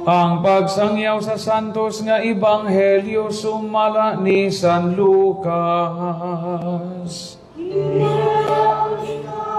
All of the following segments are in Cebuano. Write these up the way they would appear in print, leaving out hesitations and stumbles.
Ang pagsangyaw sa Santos nga Ebanghelyo sumala ni San Lucas. Ikaw, Ginoo.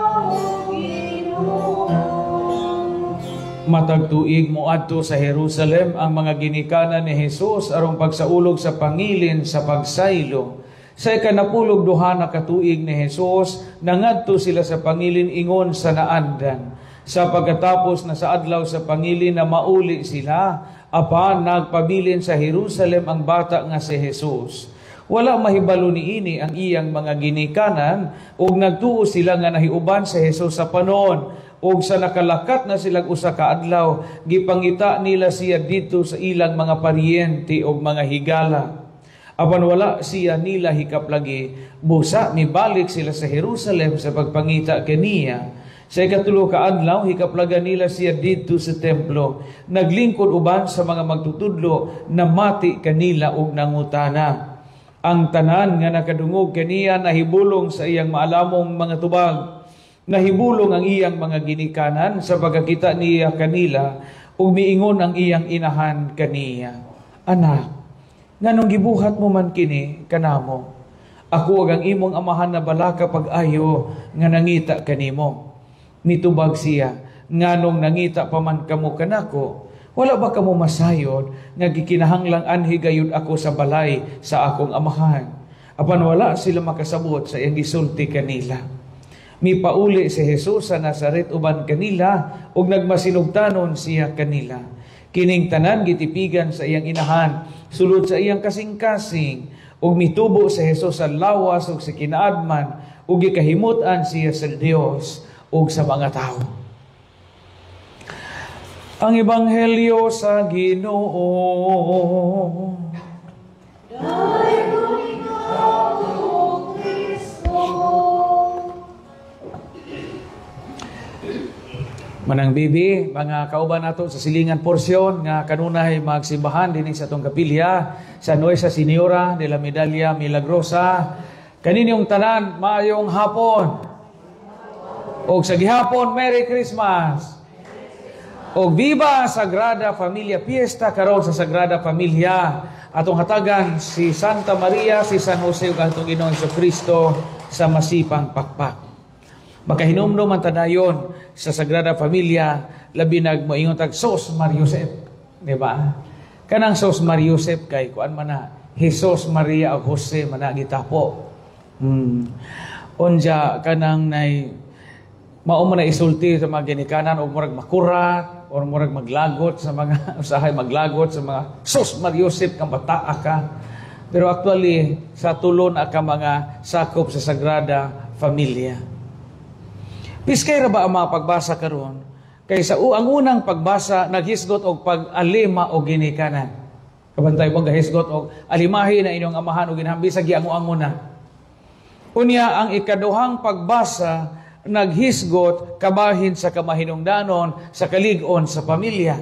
Matag tuig moadto sa Jerusalem ang mga ginikanan ni Jesus aron pagsaulog sa pangilin sa pagsaylo. Sa ikanapulog duha na katuig ni Jesus, nangadto sila sa pangilin ingon sa naandan. Sa pagkatapos na sa adlaw sa pangilin na mauli sila, apan nagpabilin sa Jerusalem ang bata nga si Jesus. Wala mahibalo niini ang iyang mga ginikanan ug nagtuo sila nga nahiuban sa Jesus sa panon. Ug sa nakalakat na silang usa ka adlaw, gipangita nila siya dito sa ilang mga paryente ug mga higala. Apan wala siya nila hikap lagi, busa mibalik sila sa Jerusalem sa pagpangita kaniya. Sa ikatulo ka adlaw, hikaplagan nila siya dito sa templo. Naglingkod uban sa mga magtutudlo, namati kanila og nangutana. Ang tanan nga nakadungog kaniya nahibulong sa iyang maalamong mga tubag. Nahibulong ang iyang mga ginikanan sa pagkakita niya kanila ug miingon ang iyang inahan kaniya, "Anak, nganong gibuhat mo man kini kanamo? Ako ug ang imong amahan na balaka pag-ayo nga nangita kanimo." Nitubag siya, "Nganong nangita pa man kamo kanako? Wala ba kamo masayod nga gikinahanglang anhi gayud ako sa balay sa akong amahan?" Apan wala sila makasabot sa iyang gisulti kanila. Mipauli si Jesus sa Nazaret uban kanila ug nagmasinugtanon siya kanila. Kining tanan gitipigan sa iyang inahan sulod sa iyang kasing-kasing, ug mitubo si Jesus sa lawas ug sa kinaadman ug gikahimut-an siya sa Dios ug sa mga tawo. Ang Ebanghelyo sa Ginoo. Dayon ikaw, O Kristo. Manang bibi, mga kauban nato sa silingan porsyon nga kanunay magsimbahan dinhi sa atong kapilya sa Nuestra Señora de la Medalla Milagrosa. Kaninyong tanan, maayong hapon. Og sa gihapon, Merry Christmas. Og viva Sagrada Familia, piyesta karon sa Sagrada Familia. Atong hatagan si Santa Maria, si San Jose ug atong Ginoong Kristo sa masipang pakpak. Makahinumdom man tadayon sa Sagrada Familia, labi nag moingon tag Sos Mariosep, di ba? Kanang Sos Mariosep kay kuan man na, Jesus, Maria ug Jose man na gitapo. Unja kanang nay mao man na isulti sa mga ginikanan og murag makurat or murag maglagot sa mga usahay maglagot sa mga Sos Mariosep kang bataa ka. Pero actually sa tulon ka mga sakop sa Sagrada Familia. Piskay ra ba ang mga pagbasa karon? Kay sa ang unang pagbasa naghisgot og pag-alima og ginikanan. Kabantay mo gahisgot og alimahi na inyong amahan og inahan bisag giango-ango na. Unya ang ikaduhang pagbasa naghisgot kabahin sa kamahinungdanon sa kalig-on sa pamilya.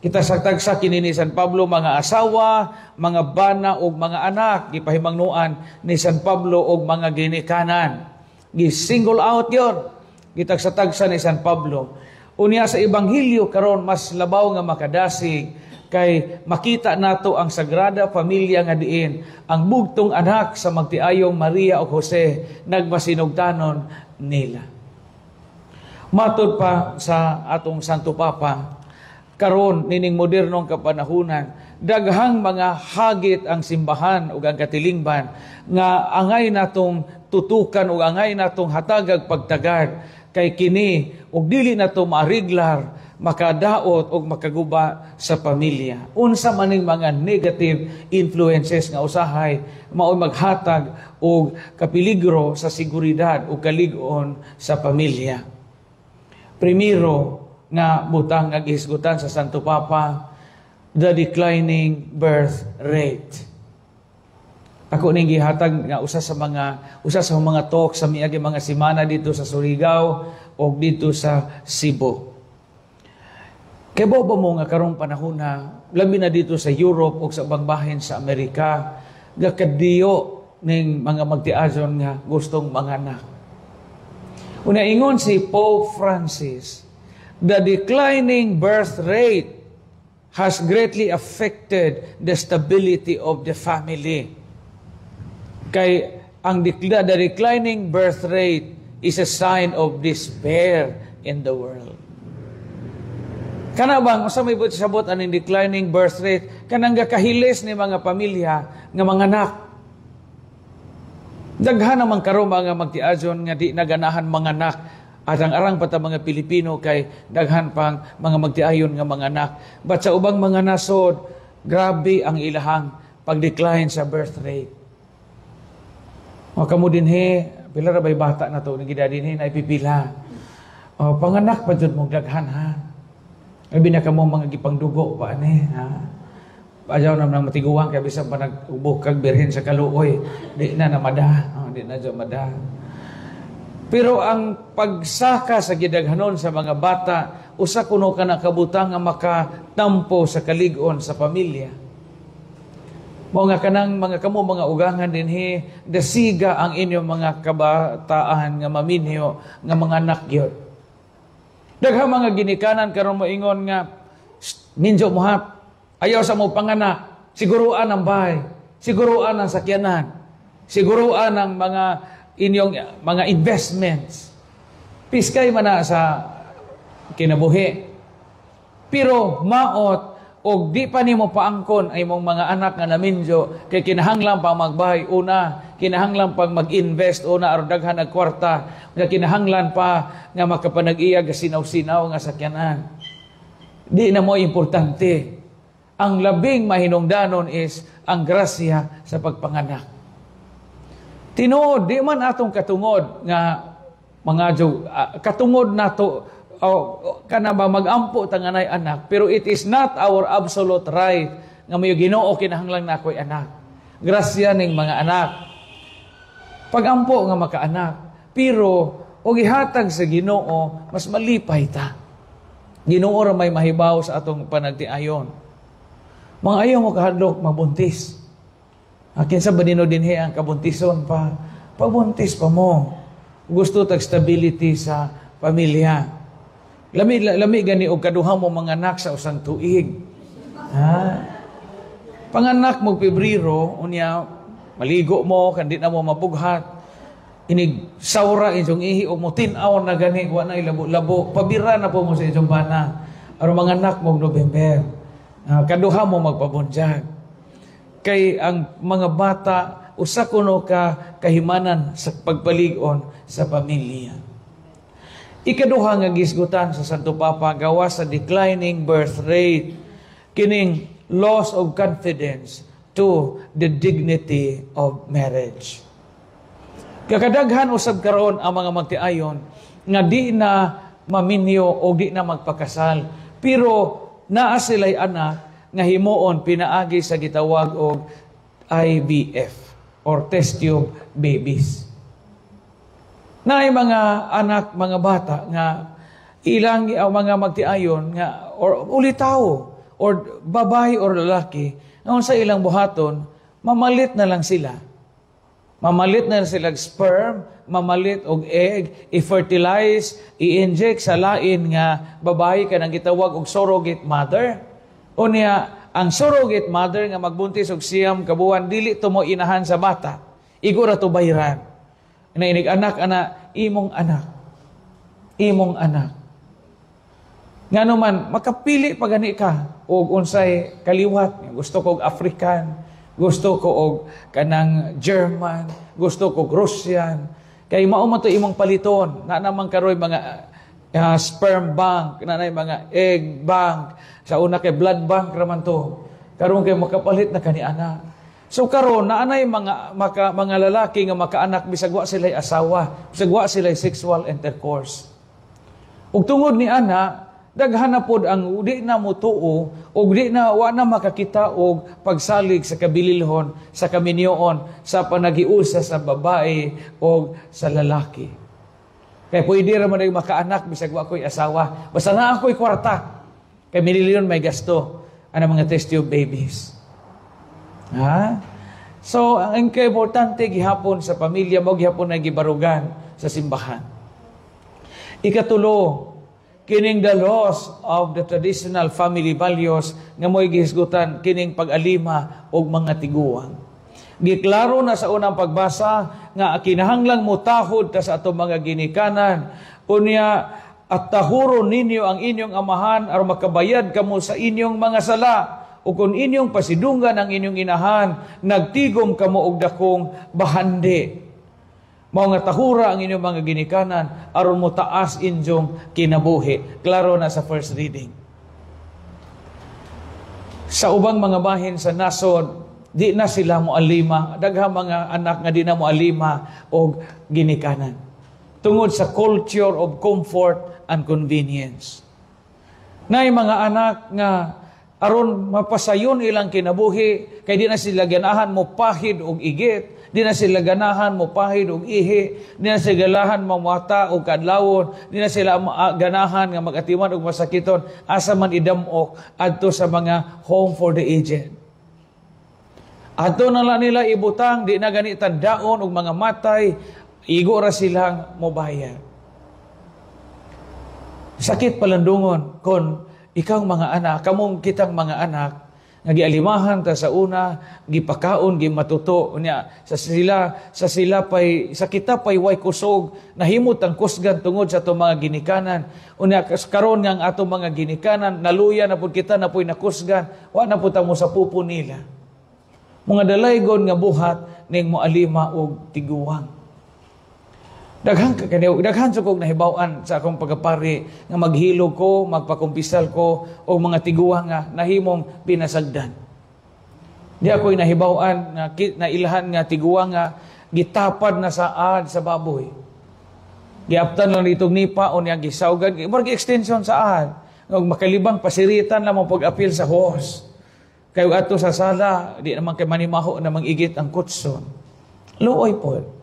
Kita sa tagsa kini ni San Pablo mga asawa, mga bana ug mga anak gipahimangnuan ni San Pablo og mga ginikanan. Gi-single out yon. Gitagsa-tagsa ni San Pablo. Unya sa Ebanghelyo karon mas labaw nga makadasig kay makita nato ang Sagrada Familia nga diin ang bugtong anak sa magtiayong Maria ug Jose nagmasinugtanon nila. Matud pa sa atong Santo Papa karon nining modernong kapanahunan, daghang mga hagit ang simbahan ug ang katilingban nga angay natong tutukan ug angay natong hatagag pagtagad kay kini ug dili nato maariglar makadaot og makaguba sa pamilya. Unsa maning mga negative influences nga usahay mao'y maghatag og kapeligro sa seguridad ug kalig-on sa pamilya? Primero nga butang nga gihisgutan sa Santo Papa, the declining birth rate. Ako ning gihatag nga usa sa mga talk sa miagi mga semana dito sa Surigao o dito sa Cebu. Kay ba mo nga karong panahon na labi na dito sa Europe o sa ubang bahin sa Amerika gakadiyo ning mga magtiason nga gustong manganak. Una ingon si Pope Francis, the declining birth rate has greatly affected the stability of the family. Kay ang the declining birth rate is a sign of despair in the world. Kana bang usa may sabot aning declining birth rate, kanang gakahilis ni mga pamilya nga manganak? Daghan naman karon mga magtiayon nga di naganahan manganak, at ang arang pa ta mga Pilipino kay daghan pang mga magtiayon nga manganak. But sa ubang mga nasod, grabe ang ilahang pag-decline sa birth rate. O kamo dinhi, pila ra bay bata na to ni dinhi na ipipila? O panganak pa jud mong daghan, ha. Labi na kamo mga gipangdugo pa ani, ha. Ayaw naman matiguang kay bisan pa nag-ubo kag birhen sa kaluoy, di na namada, oh, di na jud mada. Pero ang pagsaka sa gidaghanon sa mga bata, usa kuno ka na kabutang nga makatampo sa kalig-on sa pamilya. Mao nga kanang mga kamo mga ugangan dinhi, dasiga ang inyong mga kabataan nga maminyo nga mga anak gyud. Daghang mga ginikanan karon moingon nga, "Minyo mo ha, ayaw sa mo panganak, siguruan ang bahay, siguruan ang sakyanan, siguruan ang mga inyong mga investments." Piskay man na sa kinabuhi. Pero maot og di pa nimo paangkon ay imong mga anak nga naminyo kay kinahanglan pa magbahay una, kinahanglan pang mag-invest una aron daghan og kwarta, nga kinahanglan pa nga makapanag-iya sinaw-sinaw nga sakyanan. Di na mo importante. Ang labing mahinungdanon is ang grasya sa pagpanganak. Tinuod, di man atong katungod nga mga katungod nato oh, kana ba magampo ta nga nay anak, pero it is not our absolute right nga mayo, "Ginoo, kinahanglan na ako'y anak." Grasya ning mga anak. Pagampo nga makaanak, pero og ihatag sa Ginoo, mas malipay ta. Ginoo ra may mahibaw sa atong panagtiayon. Mga ayaw mo kahadlok mabuntis. Kinsa ba nino dinhi ang kabuntison pa? Pabuntis pa mo. Gusto tag stability sa pamilya. Lami lami gani og kaduha mo mga anak sa usang tuig. Ha? Panganak mo Pebrero, unya maligo mo, kandi na mo mabughat. Inig sawra inyong ihi o mo tin-aw na gani, wa na ilabo-labo. Pabira na po mo sa inyong bana. Aron mga anak mo November. Kaduha mo magpabundyag. Kay ang mga bata usa kuno ka kahimanan sa pagpalig-on sa pamilya. Ikaduha nga gisgutan sa Santo Papa gawas sa declining birth rate, kining loss of confidence to the dignity of marriage. Kakadaghan usab karon ang mga magtiayon nga di na maminyo o di na magpakasal, pero naa sila'y anak nga himuon pinaagi sa gitawag og IVF or test tube babies. Naay mga anak, mga bata nga ilang mga magtiayon nga or ulitaw or babae or lalaki nga sa ilang buhaton, mamalit na lang sila. Mamalit na lang sila sperm, mamalit og egg, i-fertilize, i-inject sa lain nga babae, kanang gitawag og surrogate mother. Unya, ang surrogate mother nga magbuntis og 9 ka buwan, dili to mo inahan sa bata. Igo ra to bayran. Na inig anak ana, imong anak. Imong anak. Ngano man makapili pa gani ka og unsay kaliwat. Gusto ko og African, gusto ko og kanang German, gusto ko og Russian. Kay mao man to imong paliton. Na naman karoy mga sperm bank, na mga egg bank. Sa una kay blood bank raman to. Karon kay makapalit na kani ana. So karon naanay mga lalaki nga makaanak bisag wa sila asawa, bisag wa sila sexual intercourse. Ug tungod ni ana, daghan na pod ang di na motuo ug di na wa na makakita og pagsalig sa kabililhon, sa kaminyoon, sa panaghiusa sa babae o sa lalaki. Kay pwede ra man makaanak bisag wa ko'y asawa. Basta na ako'y kwarta. Kay milyon may gasto ang mga test tube babies. Ha? So, ang importante gihapon sa pamilya mo, gihapon na gibarugan sa simbahan. Ikatulo, Kining the loss of the traditional family values nga mo'y gihisgutan kining pag-alima og mga tiguang. Giklaro na sa unang pagbasa nga kinahanglang mutahod ta sa atong mga ginikanan. Unya, at tahuron ninyo ang inyong amahan aron makabayad kamo sa inyong mga sala. O kung inyong pasidunggan ang inyong inahan, nagtigom kamo og dakong bahandi. Mao nga tahura ang inyong mga ginikanan aron mo taas inyong kinabuhi. Klaro na sa first reading. Sa ubang mga bahin sa nasod, di na sila mo alima. Daghang mga anak nga di na mo alima og ginikanan. Tungod sa culture of comfort and convenience. Nay mga anak nga aron mapasayon ilang kinabuhi kay di na sila ganahan mo pahid og igit, di na sila ganahan mo pahid og ihi, di na sila ganahan mamata og kadlawon, di na sila ganahan nga magatiman og masakiton, asa man idamok adto sa mga home for the aged. Adto na lang nila ibutang, di na gani tandaon og mga matay, igo ra silang mobayad. Sakit palandungon kon ikaw mga anak, kamong kitang mga anak, nga gialimahan ta sa una, gipakaon, gimatuto unya sa sila pay sa kita pay way kusog, nahimot ang kusgan tungod sa atong mga ginikanan. Unya karon nga ang atong mga ginikanan naluya na pud, kita na puy nakusgan, wa na pud ta mo sa pupo nila. Mga dalaygon nga buhat ning moalima og tiguang. Daghan ka kaniyo, daghan sa kog nahibaw-an sa akong pagkapari nga maghilog ko, magpakumpisal ko og mga tiguang nga nahimong pinasagdan. Di ako nahibaw-an nga nailhan nga tiguang nga gitapad na sa ad sa baboy. Giaptan lang ditong nipa o niya gisawgan, murag extension sa ad. Nga makalibang pasiritan lamang pag-apil sa hose. Kay ato sa sala, di naman kay manimaho na mangigit ang kutson. Luoy po.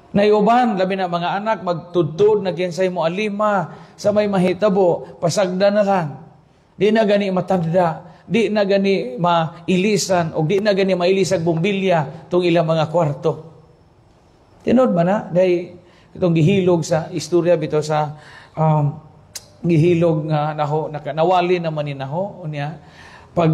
Naiuban, labi na mga anak, magtudtod na kinsay mo alima sa may mahitabo, pasagda na lang. Di na gani matanda, di na gani mailisan, o di na gani mailisag bumbilya tong ilang mga kwarto. Tinod ba na? Dahil itong gihilog sa istorya bito sa gihilog nga naho, nawali naman ni naho, unya, pag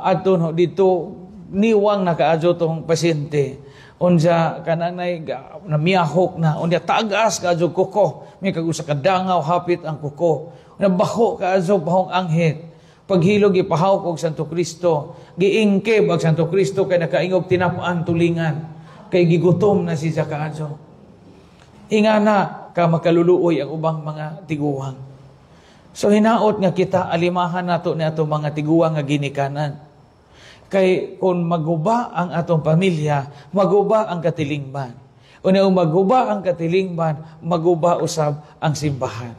adto no, dito niwang nakaadyo tong pasyente. Unsa kanang nay namiyahok na, unya tagas kaadyo kuko, may kag usa ka dangaw hapit ang kuko. Unya baho kaadyo bahong anghit. Paghilog ipahawk og Santo Cristo, giingkib ang Santo Cristo kay nakaingog tinap-an tulingan, kay gigutom na siya kaadyo. Ingana ka makaluluoy ang ubang mga tiguang. So hinaot nga kita alimahan nato ni atong mga tiguang nga ginikanan. Kay kung maguba ang atong pamilya, maguba ang katilingban. Unya maguba ang katilingban, maguba usab ang simbahan.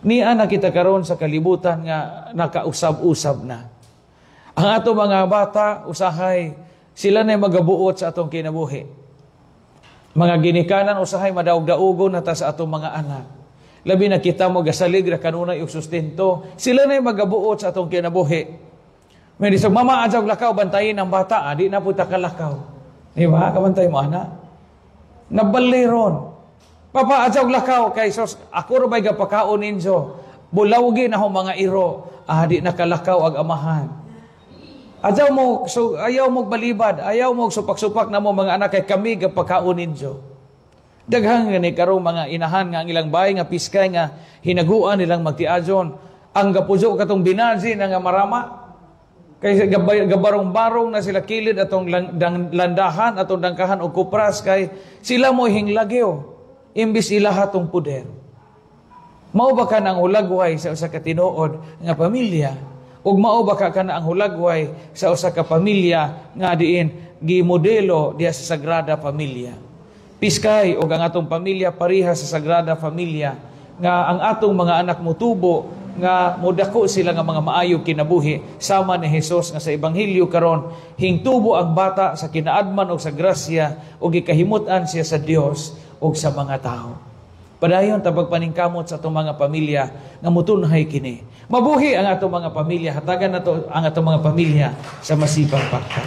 Niya na kita karon sa kalibutan nga nakausab-usab na. Ang atong mga bata, usahay, sila na magabuot sa atong kinabuhi. Mga ginikanan, usahay, madaog-daugo na ta sa atong mga anak. Labi na kita mo gasalig ra kanunay og sustento, sila na magabuot sa atong kinabuhi. May disog, "Mama, adyaw lakaw, bantayin ang bata." Ah, di na po ta kalakaw. Di ba? Kabantay mo, ana? Nabaliron. "Papa, adyaw lakaw, kay sos, ako ra ba'y gapakaon ninyo? Bulawgi na ho mga iro." Ah, di na kalakaw ag amahan. Adyaw mo, so, ayaw mo balibad, ayaw mo supak-supak na mo mga anak kay kami gapakaon ninyo. Daghang gani karong mga inahan nga ang ilang bahay nga piskay nga hinaguan nilang magtiajon. Ang gapuso katong binazi na nga marama. Kay gabarong-barong na sila kilid atong landahan atong dangkahan og kupras kay sila mo hinglagyo imbis ilaha tong puder. Mao ba ka ang hulagway sa usa ka tinuod nga pamilya? Ug mao ba ka kana ang hulagway sa usa ka pamilya nga diin gimodelo diha sa Sagrada Familia? Piskay og ang atong pamilya pareha sa Sagrada Familia nga ang atong mga anak motubo nga modako sila nga mga maayo kinabuhi sama ni Jesus nga sa ebanghelyo karon hingtubo ang bata sa kinaadman og sa grasya ug gikahimut-an siya sa Dios ug sa mga tao. Padayon ta pagpaningkamot sa atong mga pamilya nga mutunhay kini. Mabuhi ang atong mga pamilya, hatagan nato ang atong mga pamilya sa masipang pakta.